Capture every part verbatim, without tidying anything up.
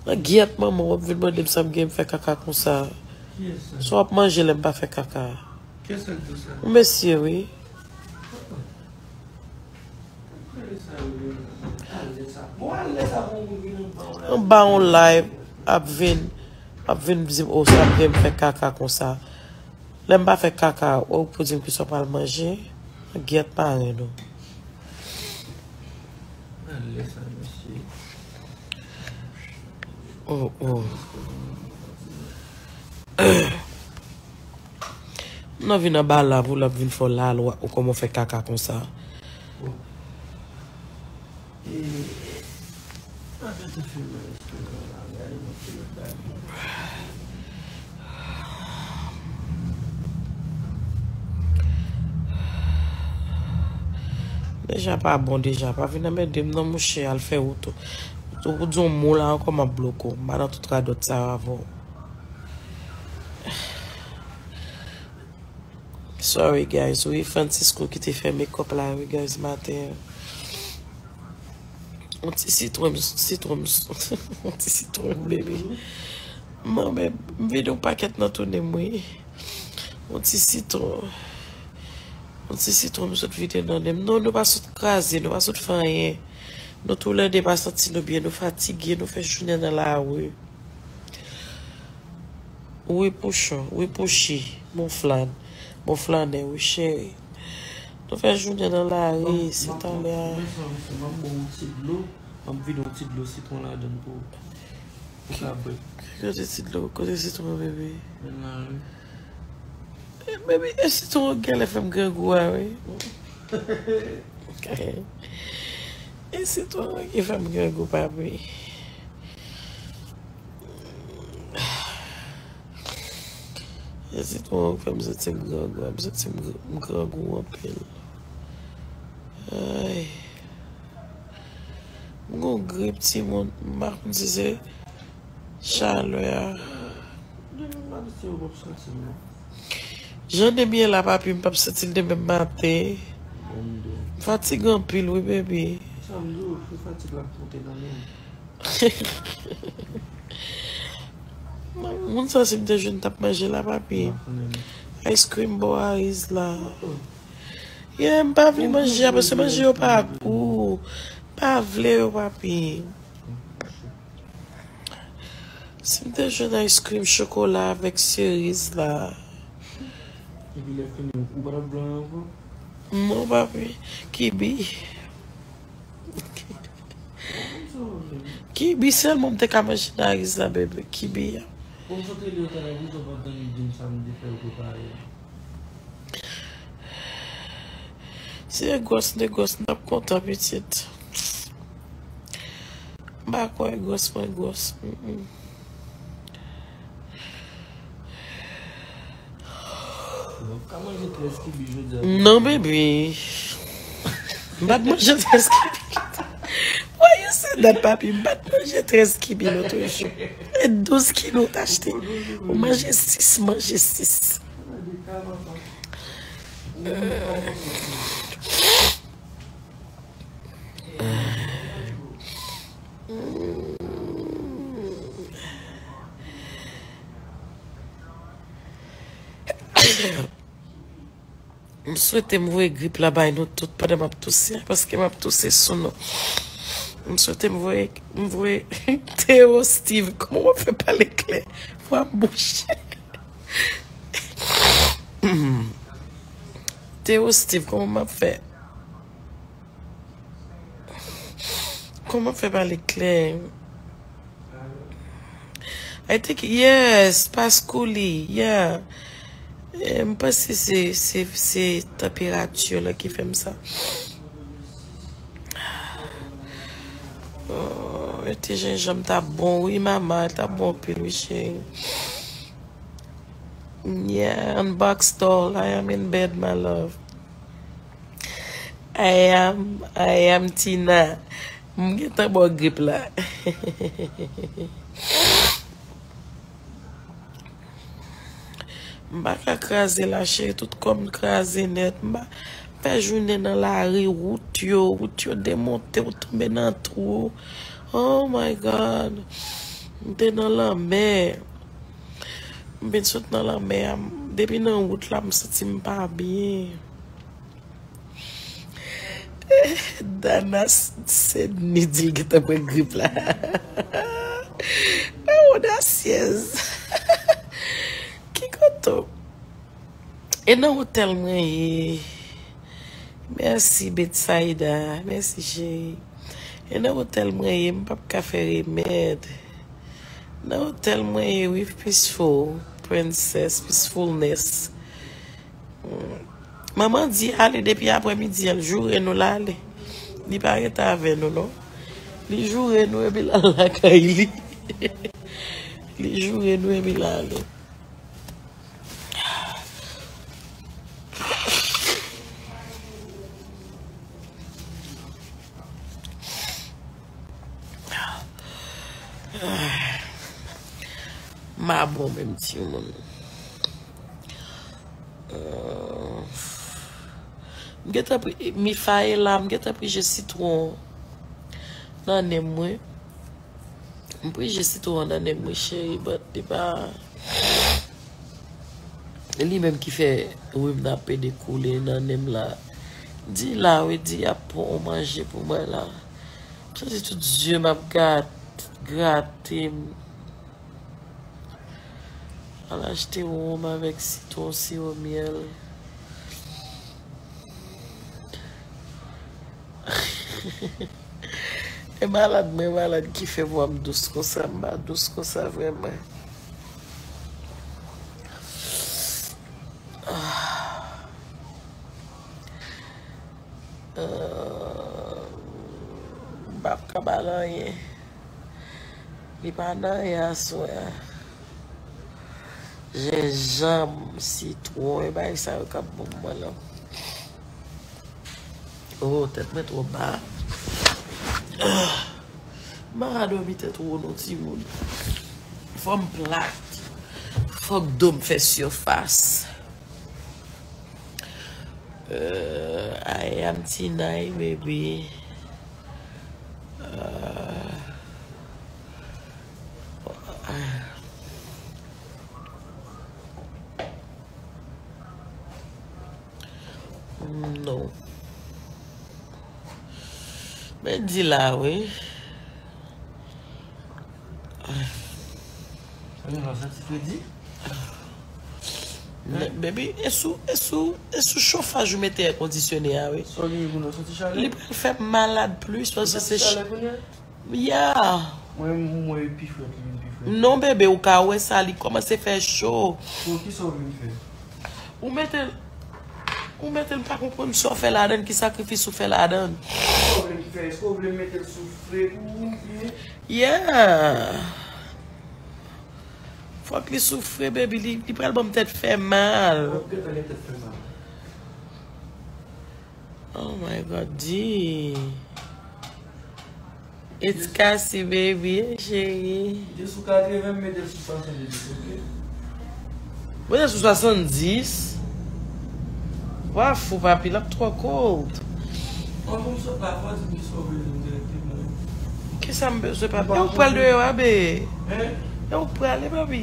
Gyèt manman, w ap vin mande m sa m gen m fè kaka konsa. Sa w ap manje lè m pa fè kaka? Yon mesye, wi. Anba yon live, ap vin, ap vin di m, "O, sa m gen m fè kaka konsa." Lè m pa fè kaka, ou pou di m kisa w pral manje? Gyèt parenn ou. Oh, oh. M nan vin anba la pou l ap vin fè w lalwa ou kòman w fè kaka konsa. Deja pa bon deja. Pa vin anmède m non mouche, al fè wout ou. Ou di yon mo la ankò m ap bloke w. M pa nan tout radòt sa yo avè w. Sorry guys, wi Francisco ki te fè makeup la wi guys maten. Yon ti sitwon, sitwon, yon ti sitwon baby. Mwen menm, m vide yon pakèt nan tounen m wi. Yon ti sitwon. Yon ti sitwon m sot vide nan nen m. Non, nou pa sot kraze, nou pa sot fè anyen. Nou toulède pa santi nou byen, nou fatige, nou fè jounen nan lari. Wi Pouchon, wi Pouchi, bon flan, bon flanè, wi cheri. Nou fè jounen nan lari, se talè a. M ap ba w yon ti dlo, m ap vide yon ti dlo sitwon ladan l pou, pou ka bwè. Kote ti dlo, kote sitwon bebe? Men la wi. Baby, e sitwon genlè fè m grangou a wi. E sitwon ki fè m grangou papi. E sitwon fè m santi m grangou, m santi m gr- m grangou anpil. Ay. M gon grip timoun, m pa konn si se chalè a. Jan demen la papi, m p ap santi l demen maten. M fatige anpil wi baby. Moun sa si m te jwenn t ap manje la papi. Ice cream bò Ariz la. Yeah, m pa vle manje a paske manje yo pa gou. Pa vle yo papi. Si m te jwenn ice cream chokola avèk seriz la. Epi lè fini ou pa t ap vle anyen ankò? Non papi. Kibi. Kibi sèlman m te ka manje nan Ariz la bebe. Kibi a. Bon, m sot rele yo talè pou sa w pa t annik di m sa m te fè yo prepare a. Si e gwòs m te gwòs, m t ap kontan pitit. M pa kwè gwòs mwen gwòs. Mm, mm. Non, baby. M pa t manje trèz kibi. Why you say that, papi? M pa t manje trèz kibi lòt jou. E douz kilo w t achte. Ou manje sis, manje sis. M swete m voye grip la bay nou tout pandan m ap touse a, paske m ap touse sou nou. M swete m voye, m voye Théo Steve, kòman w ap fè pale klè? Vwa m bouche. Théo Steve, kòman m ap fè? Kòman fè pale klè? I think, yes, Pascouli, yeah. Eh, m panse se, se, se tanperati la ki fè m sa. Oh, ti jenjanm ta bon, wi, mama, ta bon anpil, wi, cheri. Yeah, unbox doll, I am in bed, my love. I am, I am Tina. M gentan ba w grip la. M pa ka kraze la, cheri, tout kò m kraze nèt. M pa fè jounen nan lari, wout yo, wout yo demonte, ou tonbe nan twou. Oh my God. M te nan lanmè. M vin sot nan lanmè a. M- Depi nan wout la, m santi m pa byen. Dana Sedni di l gentan pran grip la. Odasyèz. Ki kote w? E nan otèl mwen ye. Mèsi, Betsaida. Mèsi, cheri. E nan otèl mwen ye, m p ap ka fè remèd. Nan otèl mwen ye, wi, peaceful, princess, peacefulness. Hmm. Manman di ale depi aprè midi an, l joure nou l ale. Li pa rete avè nou, non. Li joure nou epi l al lakay li. Li joure nou epi l ale. Ma bon menm timoun. Euh, m gentan pri, Mifaela, m gentan prije sitwon nan nen mwen. M prije sitwon nan nen mwen, cheri, but li pa. Li menm ki fè rim nan ap pede koule nan nen m la. Di la, wi, di ap pran yon manje pou mwen la. M santi tout zye m ap gat, grate m. Al achte wonm avèk sitwon, siwo myèl. E malad mwen malad ki fè vwa m dous konsa, m pa dous konsa vrèman. Ah. Euh, m p ap ka ba l anyen. Li pa nan anyen aswè a. Jenjanm, sitwon, e bagay sa yo k ap bon pou mwen la. Oh, tèt mwen twò ba. Ah. M pa ka dòmi tèt wo non, timoun. Fò m plat. Fòk do m fè sifas. Uh, I am Tinay, baby. Uh, non. Men di la, wi. Sa gen lò santi fredi? Men, baby, e sou, e sou, e sou chofaj ou mete èkondisyone a, wi. Sa w genyen pou nou santi chalè? Li pral fè m malad plis, paske se ch-, chalè kounye a? Ya. Mwen, mwen, pi frèt, li vin pi frèt. Non, bebe, ou ka wè sa, li kòmanse fè cho. Pou ki sa w vin fè? Ou mete l, ou mete l, m pa konprann sa w fè ladan, ki sakrifis ou fè ladan. Sa w vle m fè? Èske w vle m mete l soufre pou ou, oubyen? Yeah. Fòk li soufre, baby, li, li pral ban m tèt fè mal. W ap gentan gen tèt fè mal. Oh my God, di. It's Cassie, baby, hey, cheri. Li sou katreven, m mete l sou swasanndis, oke? Mete l sou swasanndis? Wa fou, papi, l ap twò cold. An pou m sot la, fò di m ki sa w bezwen dirèkteman. Kisa m bezwen, papi? E ou pral deyò a, be? Hein? E ou prale, papi?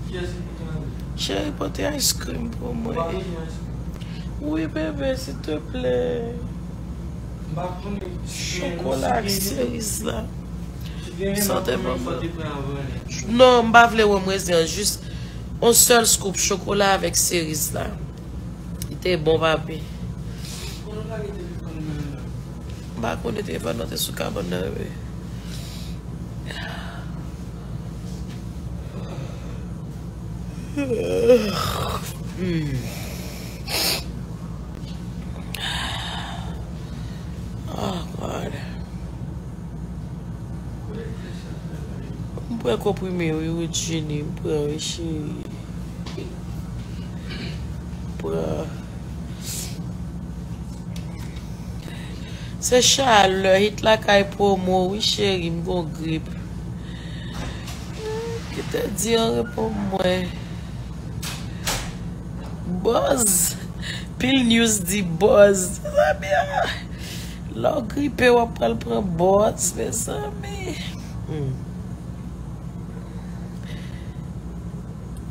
Kiyès ki pou travay? Cheri, pote ice cream pou mwen. Ou pa bezwen ice cream? Wi, bebe, silteplè. M pa konnen si gen, chokola ak seri la. Si gen, m pa konnen, fò te pran avan lè. Non, m pa vle wonm rezen an, jis yon sèl scoop chokola avèk seri la. Li te bon, papi. Konnen w lage telefòn nan. M pa konnen telefòn nan te sou kabann nan, wi. Hmm. Oh, God. M pran konprime, wi, Woodjini, m pran, wi, cheri. M pran. Se chalè, hit lakay promo, wi, cheri, m gon grip. Kite di an reponn mwen. Buzz. Pil news di buzz. Mezanmi, ah. Lè w gripe, w ap pral pran buzz, mezanmi. Hmm.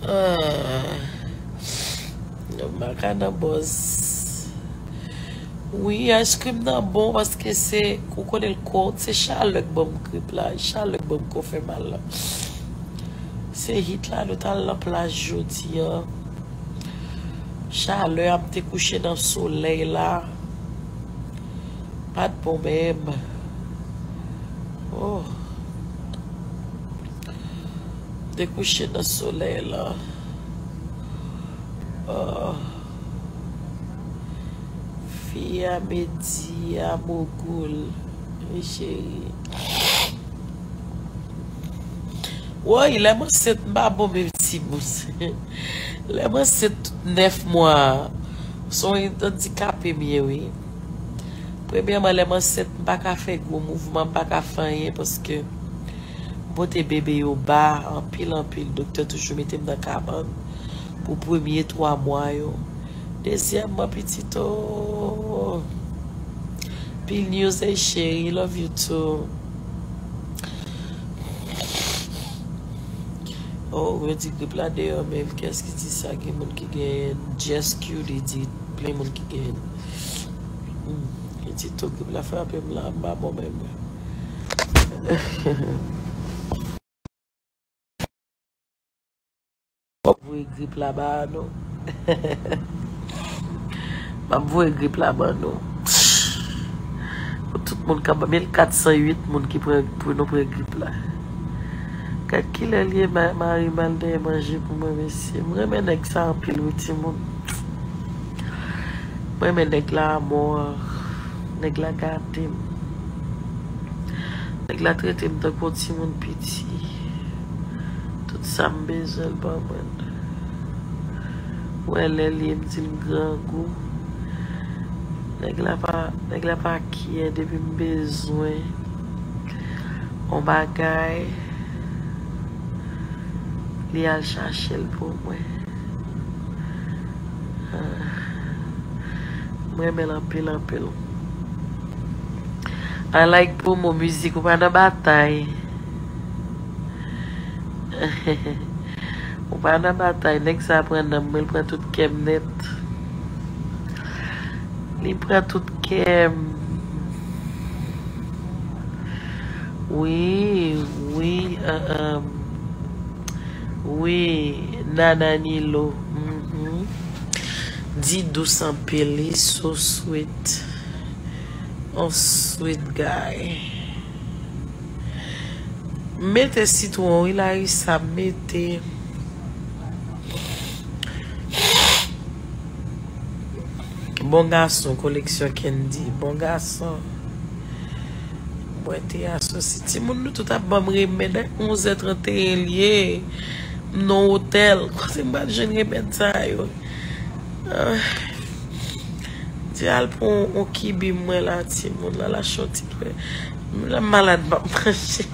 Ah. Makana bòs. Wi, ice cream nan bon paske se, ou konnen l kont, se chalè k ban m grip la, chalè k ban m kò fè mal la. Se hit la, nou t al nan plaj jodi a. Chalè a, m te kouche nan solèy la. Pa t bon menm. Oh. M te kouche nan solèy la. Oh. Fi a Medi a Mogoul. Wi, cheri. Woy, lè m ansent, m pa bon menm timoun. Lè m ansent tout nèf mwa, se yon andikape m ye, wi. Premyèman, lè m ansent, m pa ka fè gwo mouvman, m pa ka fè anyen paske m pote bebe yo ba anpil, anpil. Doktè toujou mete m nan kabann pou premye twa mwa yo. Dezyèmman, pitit, oh. Pil news, hey, cheri, love you too. Oh, yo di grip la deyò menm. Kiyès ki di sa? Gen moun ki genyen. Jess Q li di plen moun ki genyen. Hmm. Li di tou grip la frape m la, m pa bon menm. M ap voye grip la ba nou. M ap voye grip la ban nou. Pou tout moun k ap, mil kat san uit moun ki pran, pou nou pran grip la. Gad kilè l ye, ma-, mari m al dèyè manje pou mwen, mesye. M renmen nèg sa anpil, wi, timoun. M renmen nèg la amò. Nèg la gate m. Nèg la trete m tankou yon timoun piti. Tout sa m bezwen, l ban mwen. Ou wè lè l ye, m di l grangou. Nèg la pa, nèg la pa kyè depi m bezwen yon bagay, li al chache l pou mwen. Ah, m renmen l anpil, anpil. I like promo mizik, ou pa nan batay. Ou pa nan batay, nèg sa pran nanm mwen, l pran tout kè m nèt. Li pran tout kè m. Wi, wi, uh, um, wi, Nananilo. Mhm. Di dous anpil, li so sweet. On sweet guy. M mete sitwon, wi, Larissa, m mete. Bon gason, koleksyon Candy. Bon gason. Mwen te asosye. Timoun, nou tout ap ban m remèd, hein? Onzè tranteyen l ye. M nan otèl. Kote m pral jwenn remèd sa yo? Ah. Di al pran yon kibi mwen la, timoun. Al achte yon ti pwen. M la malad, m ap manje.